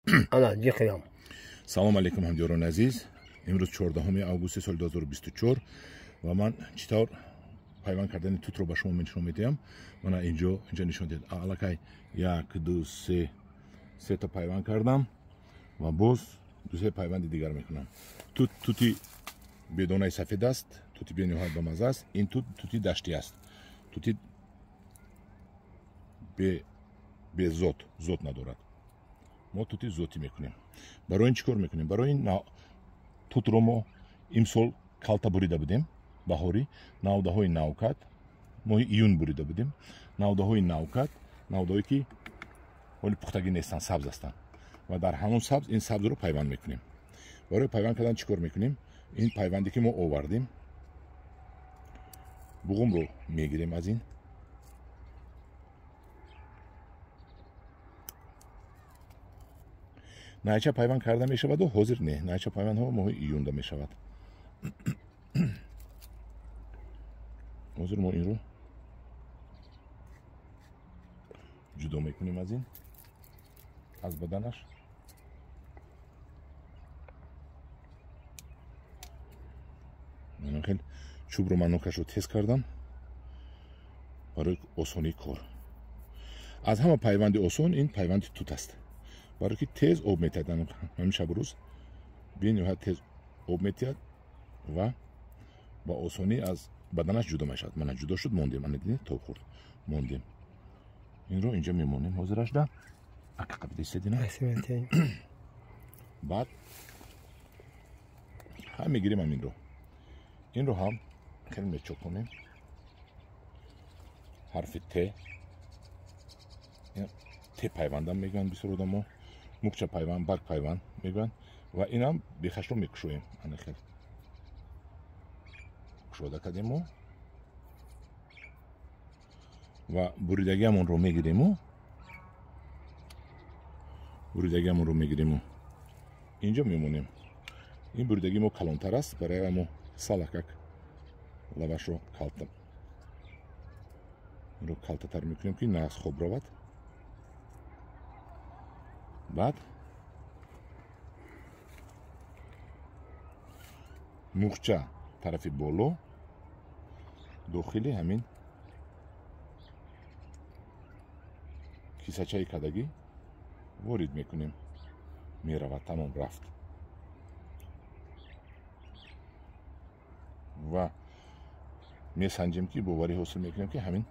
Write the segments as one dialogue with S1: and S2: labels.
S1: Ана ҷиқиям.
S2: Салом алейкум, ҳамдиёрони азиз. Имрӯз 14 августи соли 2024 ва ман чӣ тавр пайванд кардани тутро ба шумо нишон медиҳам. Мана инҷо нишон диҳед. Аллакай 1, 2, 3, сета пайванд кардам ва боз ду-се пайванди дигар мекунам. Тут тути бедонаи сафед аст, тути бениҳоят бамаза аст. Ин тут тути даштӣ аст. Тути безот, зот надорад. Мо тути зотӣ мекунем. Барои ин чӣ кор мекунем? Барои ин тутро мо имсол калта бурида будем, баҳорӣ, навдаҳои навкат, моҳи июн бурида будем. Навдаҳои навкат, навдаҳое ки ҳоли пухтагӣ нестанд, сабз ҳастанд. Ва дар ҳамон сабз ин сабзро пайванд мекунем. Барои пайванд кардан чӣ кор мекунем? Ин пайванде ки мо овардем, буғумро мегирем аз ин. Найча пайванд карда мешаваду ҳозир не. Найча пайвандҳо моҳи июнда мешавад. Ҳозир мо инро ҷудо мекунем аз ин, аз баданаш. Ман хел чӯбро ман нокашро тез кардам барои осонии кор. Аз ҳама пайванди осон ин пайванди тут аст. Барои ки тез об метиҳад, ҳамин шабу рӯз бениҳоят тез об метиҳад ва ба осонӣ аз баданаш ҷудо мешавад. Мана ҷудо шуд, мондем. Ана дидед, тоб хӯрд, мондем. Инро инҷо мемонем ҳозирашда. Ака қабида истедина. Баъд ҳам мегирем ҳаминро. Инро ҳам хеле мечоконем. Ҳарфи Т. Т пайвандам мегӯянд бисёр одамо. Муқча пайванд, барг пайванд мегӯянд ва инам бехашро мекушоем. Ана хел кушода кардем мо ва буридагиамонро мегириму инҷо мемонем. Ин буридагии мо калонтар аст, барои мо салакак лабашро калта инро калтатар мекунем ки на аз хоб равад. Баъд муғча тарафи боло дохили ҳамин кисачаи кадагӣ ворид мекунем. Меравад, тамом рафт. Ва месанҷем ки боварӣ ҳосил мекунем ки ҳамин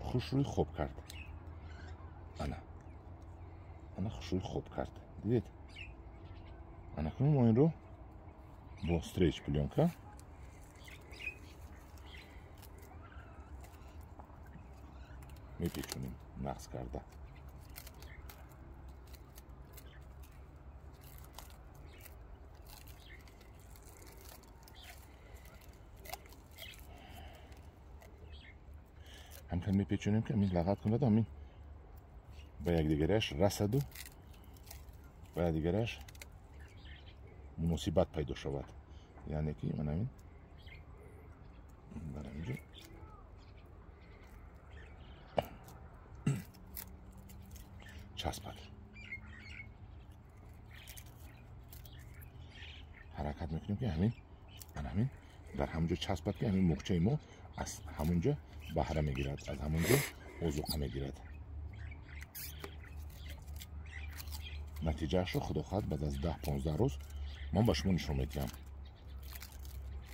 S2: хушрӯй хоб кард. Ана ана хушрӯй хоб кард. Дидед? Ана кунем мо инро бо стрейч плёнка мепечонем нақс карда. Ҳамхел мепечонем ки ҳамин лағат кунад, ҳамин ба якдигараш расаду ба якдигараш муносибат пайдо шавад. Яъне ки ман ҳамин дар ҳаминҷо часпад. Ҳаракат мекунем ки ҳамин ҳамин дар ҳамонҷо часпад, ки ҳамин муғчаи мо аз ҳамонҷо баҳра мегирад, аз ҳамонҷо озуқа мегирад. Натиҷаашро худо хоҳад баъд аз 10-15 рӯз ман ба шумо нишон медиҳам.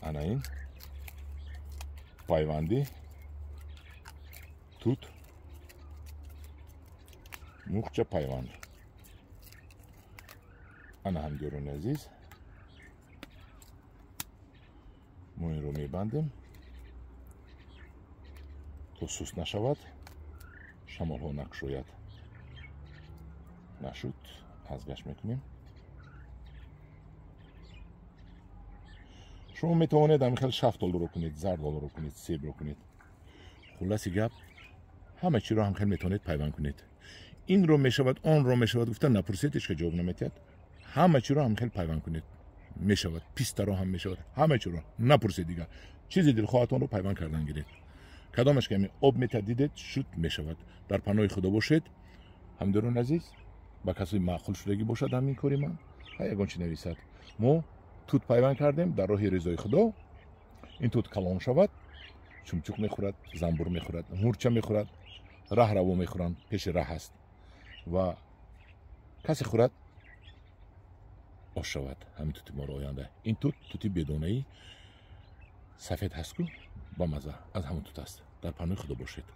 S2: Ана ин пайванди тут муғча пайванд. Ана ҳамдиёрони азиз, мо инро мебандем то суст нашавад, шамолҳо накушояд. Нашуд, азгашт мекунем. Шумо метавонед ҳамин хел шафтолуро кунед, зардолуро кунед, себро кунед. Хулласи гап, ҳама чиро ҳам хел метавонед пайванд кунед. Инро мешавад, онро мешавад гуфта напурсед, ҳеч ка ҷавоб наметиҳад. Ҳама чиро ҳам хел пайванд кунед. Мешавад, пистаро ҳам мешавад, ҳама чиро напурсед дигар. Чизи дилхоҳатонро пайванд кардан гиред. Кадомаш ки ҳамин об метиҳад дидед, шуд мешавад. Дар паноҳи Худо бошед. Ҳамдиёрони азиз, Ба касе маъқул шудагӣ бошад ҳамин кори ман, ягон чи нависад. Мо тут пайванд кардем дар роҳи ризои Худо. Ин тут калон шавад, чумчуқ мехӯрад, занбур мехӯрад, мурча мехӯрад, раҳраво мехӯранд, пеши раҳ аст ва касе хӯрад, ош шавад ҳамин тути моро оянда. Ин тут тути бедонаи сафед ҳаст ку, ба маза аз ҳамон тут аст. Дар паноҳи Худо бошед.